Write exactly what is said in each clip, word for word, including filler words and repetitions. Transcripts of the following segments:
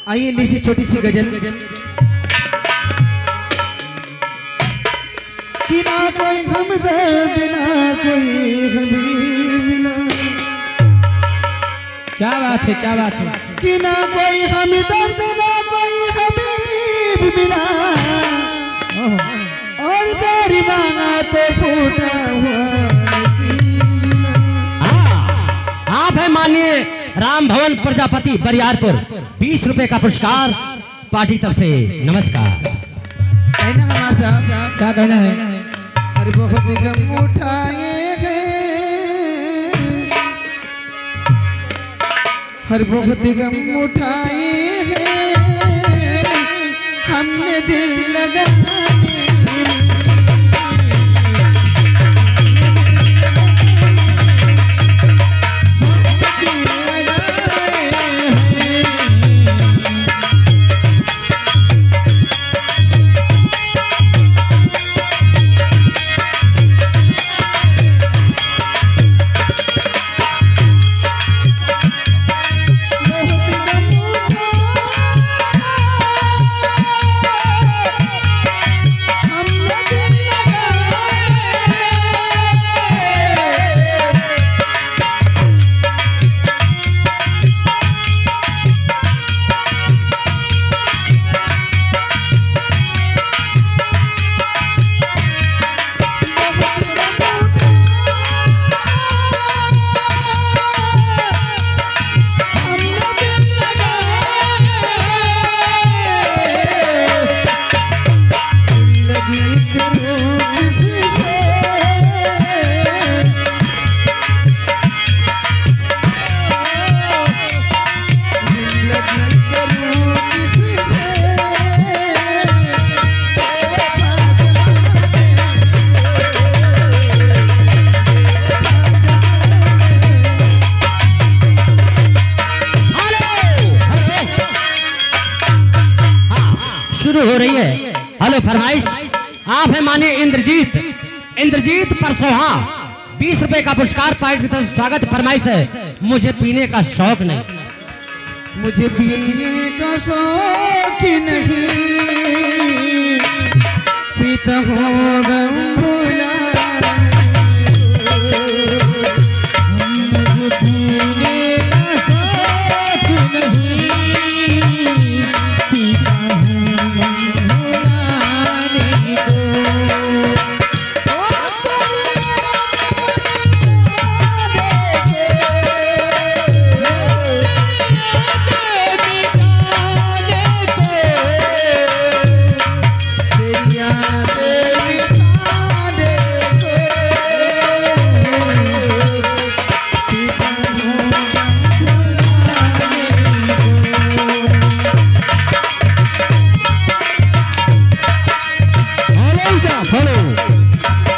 आइए, लीजिए छोटी सी गजल। कि ना कोई हमदर्द, ना कोई हबीब मिला। क्या बात है, क्या बात है। कि ना कोई हमदर्द, ना कोई हबीब मिला। ओहो। और प्यारी मांगा तो फूटा हुआ नसीब मिला। हाँ, आप हैं माननीय राम भवन प्रजापति बरियारपुर, बीस रुपए का पुरस्कार। पार्टी तरफ से नमस्कार। कहना है हमारे साहब। क्या कहना है? अरे बहुत गम उठाए हैं, हर बहुत गम उठाए हैं हमने दिल लगाने में। Hello, hello. हाँ, शुरू हो रही है। हेलो, फरमाइश। आप हैं माननीय इंद्रजीत, इंद्रजीत परसोहा, बीस रुपए का पुरस्कार, पार्टी की तरफ से स्वागत। फरमाइश है, मुझे पीने का शौक नहीं। मुझे पीने का शौक नहीं, पीता हूँ गम भुलाने को। मुझे पीने का शौक नहीं, पीता हूँ गम भुलाने को। Hello staff, hello,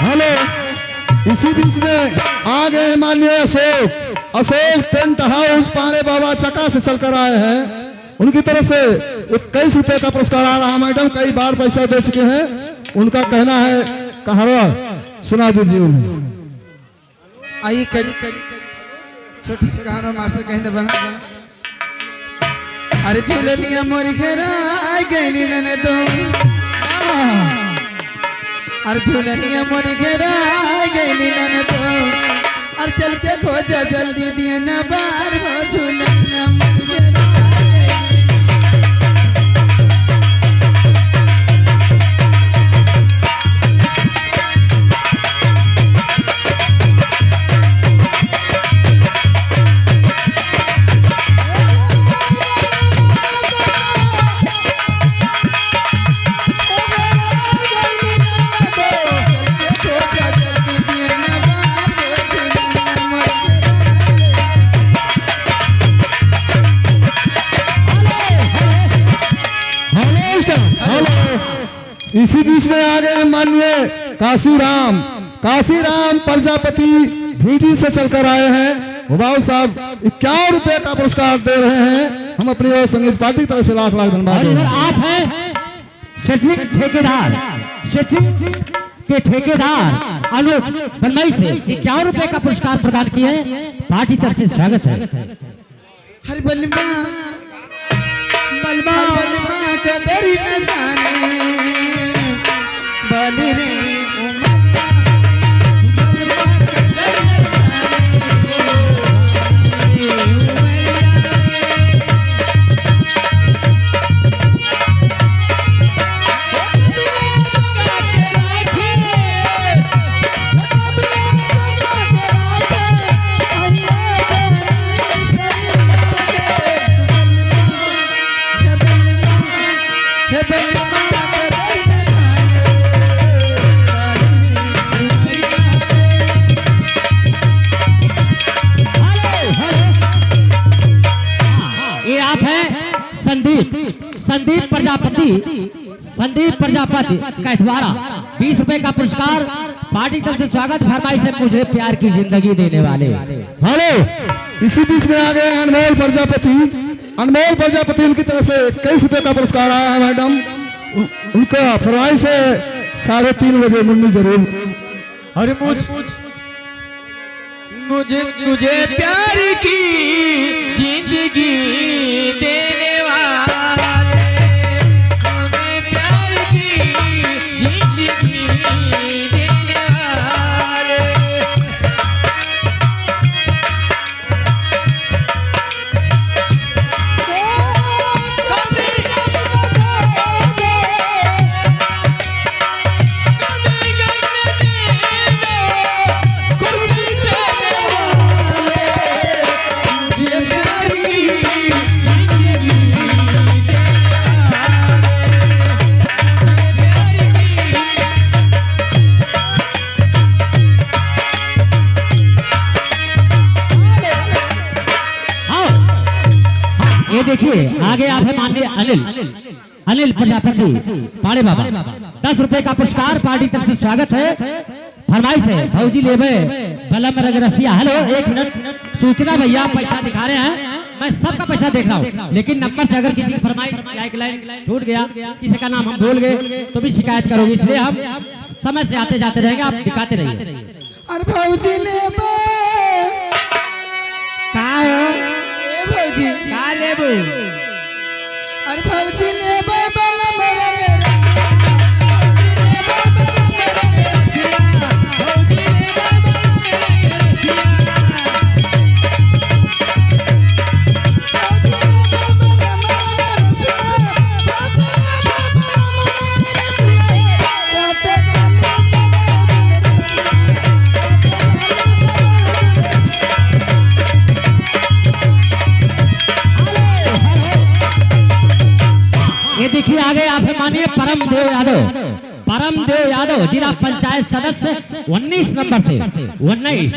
hello. इसी बीच में आ गए हैं माननीय अशोक, अशोक टेंट हाउस पांड़े बाबा चका से चलकर आए हैं। उनकी तरफ से इक्कीस रुपए का पुरस्कार आ रहा है मैडम, कई बार पैसा दे चुके हैं। उनका कहना है कहरवा, सुना दीजिए उन्हें। आई कल छोटी सी कहानी मास्टर कहने बा। अरे झुलनिया मोरी घेरा गइली ननदो, अरे झुलनिया मोरी घेरा गइली ननदो, अरे चल के खोजा जल्दी दिया ना बार हो झुलनिया मोरी घेरा गइली। Hello, hello. इसी बीच में आ गए हैं माननीय काशीराम, काशीराम प्रजापति भीटी से चलकर आए हैं। हुबाऊ साहब इक्यावन रुपए का पुरस्कार दे रहे हैं। हम अपनी ओर संगीत पार्टी की तरफ से लाख लाख धन्यवाद और देते इधर हैं। आप हैं सेटिंग ठेकेदार, सेटिंग के ठेकेदार अनूप बनमई से इक्यावन रुपए का पुरस्कार प्रदान किए हैं। पार्टी तरफ से स्वागत है। हर बलमा बलमा के डरी न जानी, बलि रे उमरिया। ये आप हैं संदीप, संदीप प्रजापति, संदीप प्रजापति कैथवारा, बीस रुपए का पुरस्कार, पार्टी तरफ से स्वागत, फरमाइश है मुझे प्यार की जिंदगी देने वाले। हेलो, इसी बीच में आ गए अनमोल प्रजापति। अनमोल प्रजापति उनकी तरफ से इक्कीस रुपए का पुरस्कार आया है मैडम। उ-, उनका फरमाइश है साढ़े तीन बजे मुन्नी जरूर। अरे मुझ-, मुझे, मुझे प्यार की जिंदगी देने वाले, मुझे प्यार की जिंदगी देने वाले। हाँ। हाँ, ये देखिए, आगे आप हैं माननीय अनिल, अनिल प्रजापति, पाड़े बाबा। दस रुपए का पुरस्कार, पार्टी तरफ से स्वागत है। फरमाइश है, भौजी लेबे बलम रंग रसिया। हेलो, एक मिनट, सूचना भैया, पैसा दिखा रहे हैं, मैं सबका पैसा देख रहा हूँ, लेकिन नंबर से अगर किसी की फरमाइश या एक लाइन छूट गया, किसी का नाम हम भूल गए, तो भी शिकायत करोगे, इसलिए हम समय से आते जाते रहेंगे, आप दिखाते रहिए। अरे भौजी लेबे। का हो? ए भौजी। का लेबू? अरे भौजी लेबे बलम रंग रसिया। ये देखिए, आगे आप हैं माननीय परम देव यादव, परम देव यादव, जिला पंचायत सदस्य उन्नीस नंबर से, उन्नीस,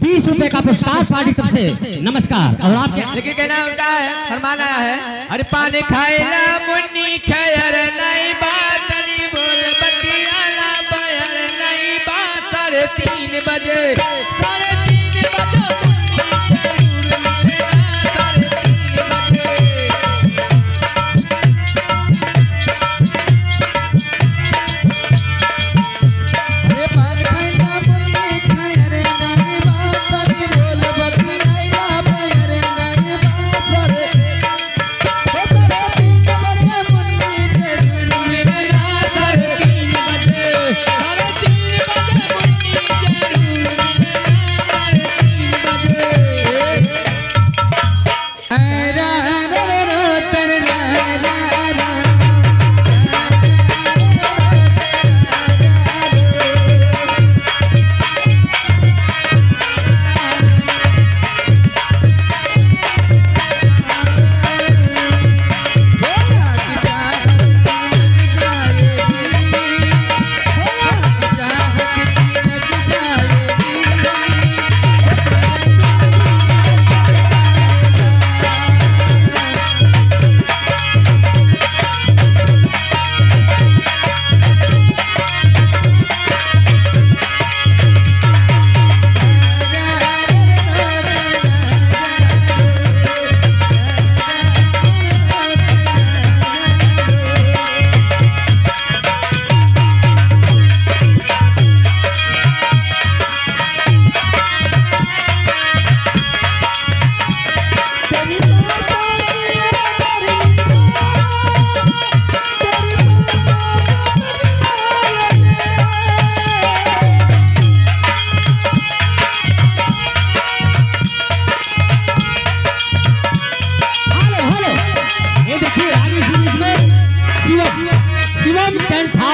बीस रुपए का पुरस्कार पार्टी तरफ से। नमस्कार। और आपके लेकिन कहना उनका है, फरमान आया है, अरे पान खाइला मुन्नी खैर नहीं बात, नहीं बोल बतियाला बहर नहीं बात, साढ़े तीन बजे, साढ़े तीन बजे मुन्नी जरूर मिलेला, साढ़े तीन बजे।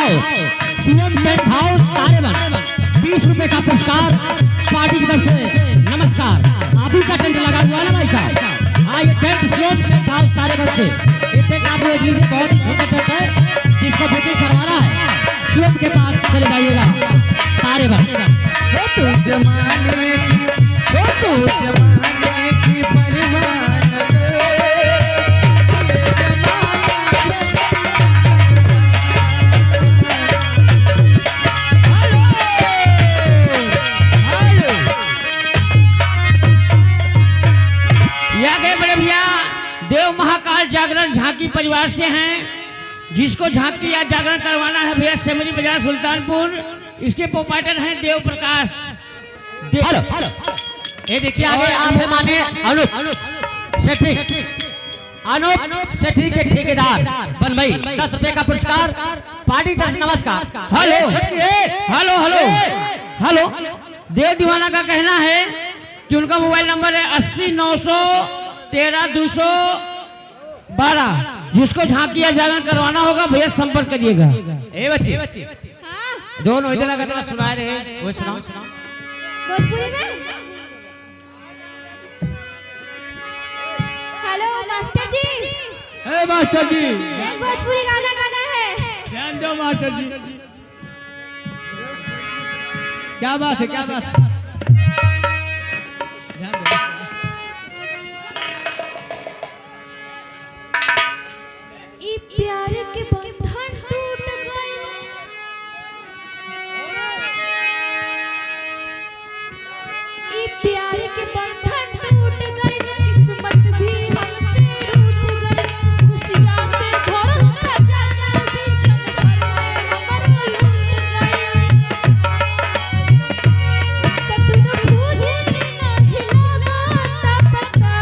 शिवम टेंट हाउस तारेबन, बीस रुपए का पुरस्कार, पार्टी की तरफ से नमस्कार। आप ही का टेंट लगा हुआ है ना भाई साहब? हाँ, ये टेंट शिवम टेंट हाउस तारेबन से, ये टेंट आप लोग लीजिए, बहुत ही सुंदर टेंट है, जिसको बुकिंग करवाना है शिवम के पास चले जाइएगा, तारेबन। वो तो जमाने की, वो तो जमाने की परवान। या गए बड़े भैया, देव महाकाल जागरण झांकी परिवार से हैं। जिसको झांकी या जागरण करवाना है भैया, सेमरी बाजार सुल्तानपुर, इसके प्रोपराइटर हैं देव प्रकाश। दे- हेलो, ये देखिए आगे आप है माने अनूप सेठी, अनूप सेठी के ठेकेदार बनमई, दस रुपए का पुरस्कार, पार्टी तरफ से नमस्कार। Hello, hello, hello, hello. Dev Deewana का कहना है कि उनका मोबाइल नंबर है अस्सी नौ सौ तेरह दो सौ बारह। जिसको झांकी या जागरण करवाना होगा भैया, संपर्क करिएगा। ए बच्ची, हाँ। दोनों इधर आकर सुना रहे, वो सुनाओ। भोजपुरी में? हेलो मास्टर जी। ए मास्टर जी। एक भोजपुरी गाना गाना है। ध्यान दो मास्टर जी। क्या बात है, क्या बात है। ध्यान दो। ई प्यार के बंधन टूट गइल। ई प्यार के बंधन टूट गइल, किस्मत भी हमसे रूठ गइल। खुशियाँ से भरल खजाना भी क्षण भर में हमरो लूट गइल। कतनो खोजे नहीं लागत पता।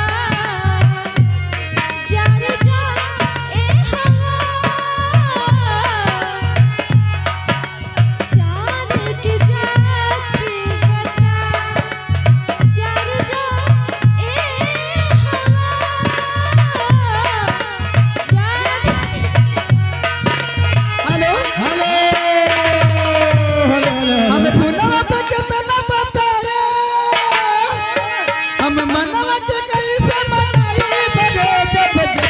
जा रे जा, ए हवा, जान के जाके बता। जा रे जा, ए हवा, जान hello, hello, hello, hello, hello. हम फोनवा पे केतना बताए, हम मनवा के कैसे मनाई, बजे जब जब।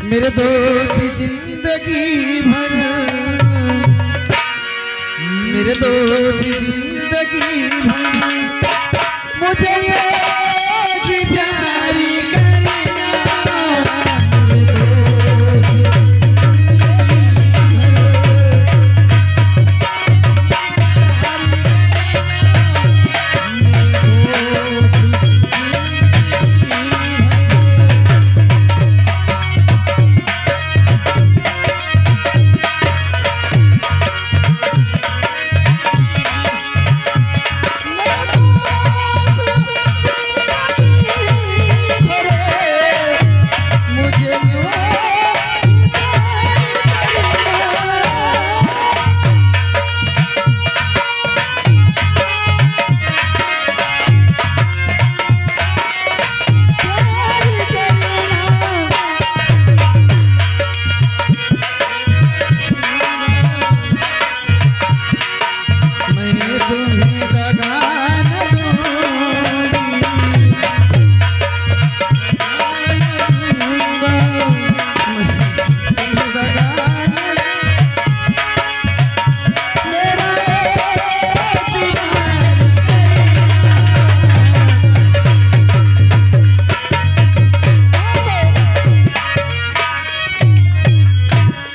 मेरे दोस्त जिंदगी भर, मेरे दोस्त जिंदगी भर, मुझे ये ही प्यारी करना।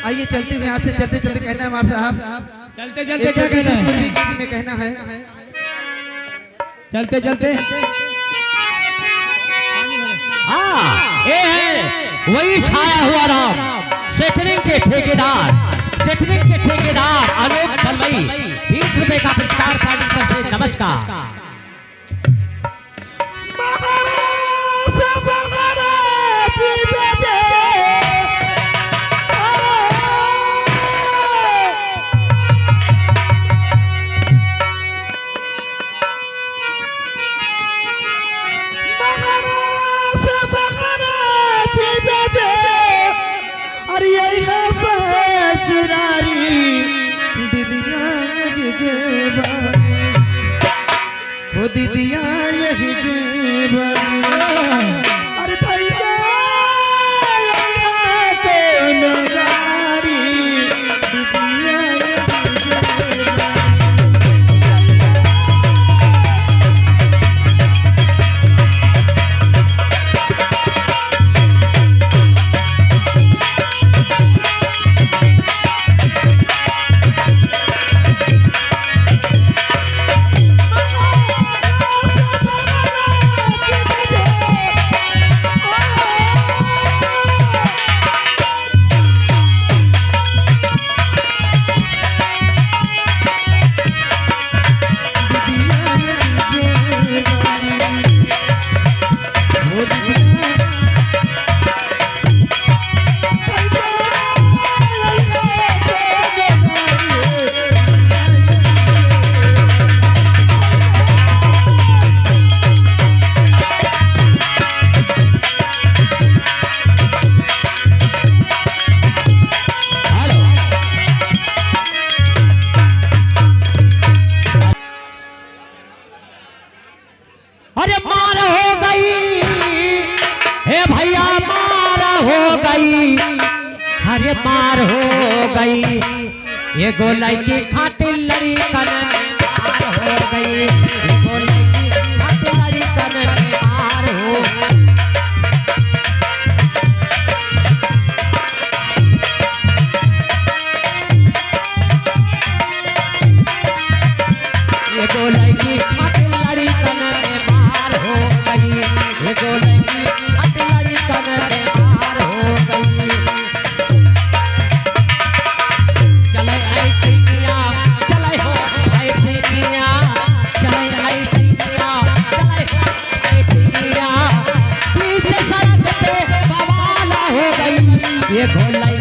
आइए, चलते हुए यहाँ से चलते चलते कहना है हमारे साहब, चलते चलते एक क्या कहना है? पूर्वी गीत में कहना है। चलते चलते। हाँ, ये है वही छाया हुआ राम, सेटरिंग के ठेकेदार, सेटरिंग के ठेकेदार अनूप बनमई, बीस रुपए का पुरस्कार पार्टी तरफ से, नमस्कार। जे बानी, हो दीदिया यही जे बानी। अरे भैया, कौन गारी, दीदिया यही जे बानी। अरे मार हो गई, हे भैया मार हो गई, अरे मार हो गई। एगो लड़की खातिर लड़िकन में मार हो गई, एगो लड़की खातिर लड़िकन में मार हो गई। एगो लड़की खातिर लड़िकन में मार हो गई, एगो लड़की खातिर लड़िकन में मार हो गई। चले ऐ टिकिया, चले हो ऐ टिकिया, चले ऐ टिकिया, चले हो ऐ टिकिया। बीच सड़क पे बवाल हो गई, एगो लड़की